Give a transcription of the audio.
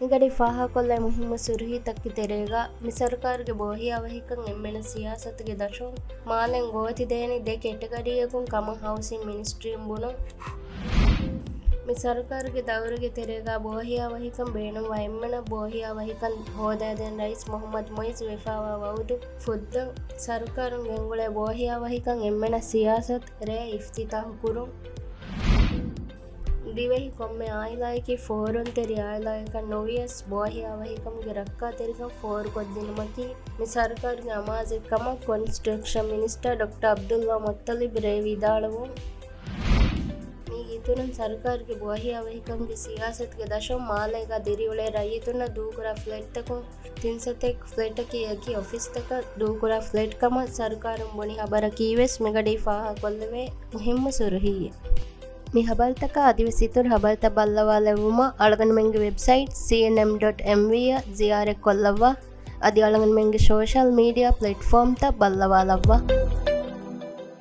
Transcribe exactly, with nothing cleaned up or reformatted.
މިގަޑި ފާހަގަކޮށްލާ މުހިއްމު ސުރުހީތަކުގެ ތެރޭގަ، މި ސަރުކާރުގެ ބޯހިޔާވަހިކަން އެންމެނަށް ސިޔާސަތުގެ ދަށުން މާލެން ގޯތި ދޭނީ ދެ ކެޓަގަރީއަކުން ކަމަށް ހައުސިން މިނިސްޓްރީން ބުނުން. މި ސަރުކާރުގެ ދައުރުގެ ތެރޭގަ ބޯހިޔާވަހިކަން ބޭނުންވާ އެންމެނަށް ބޯހިޔާވަހިކަން ހޯދާދޭން ރައީސް މުހައްމަދު މުއިއްޒު ވެފައިވާ ވައުދު ފުއްދަން. ސަރުކާރުން ގެންގުޅޭ ބޯހިޔާވަހިކަން އެންމެނަށް ސިޔާސަތު ރޭ އިފްތިތާހު ކުރުން. ދިވެހި ކޮންމެ އާއިލާއަކީ ފޯރުންތެރި އާއިލާއަކަށް ނުވިޔަސް، ބޯހިޔާވަހިކަމުގެ ރައްކާތެރިކަން ފޯރުކޮށްދިނުމަކީ މި ސަރުކާރުގެ އަމާޒެއް ކަމަށް ކޮންސްޓްރަކްޝަން މިނިސްޓަރ ޑޮކްޓަރ ޢަބްދުﷲ މުއްޠަލިބް ރޭ ވިދާޅުވުން. މީގެ އިތުރުން، ސަރުކާރުގެ ބޯހިޔާވަހިކަމުގެ ސިޔާސަތުގެ ދަށުން މާލޭގަ ދިރިއުޅޭ ރައްޔިތުންނަށް ދޫކުރާ ފްލެޓްތަކުން ތިން ސަތޭކަ ފްލެޓަކީ އެކި އޮފީސްތަކަށް ދޫކުރާ ފްލެޓް ކަމަށް ސަރުކާރުން ބުނި ހަބަރަކީވެސް މިގަޑީ ފާހަގަކޮށްލެވޭ މުހިއްމު ސުރުހީއެއް. މި ހަބަރުތަކާ އަދިވެސް އިތުރު ހަބަރުތައް ބައްލަވާލެއްވުމަށް އަޅުގަނޑުމެންގެ ވެބްސައިޓް ސީއެންއެމް ޑޮޓް އެމްވީ އަށް ޒިޔާރަތް ކޮށްލައްވާ. އަދި އަޅުގަނޑުމެންގެ ސޯޝަލް މީޑިއާ ޕްލެޓްފޯމްތައް ބައްލަވާލައްވާ.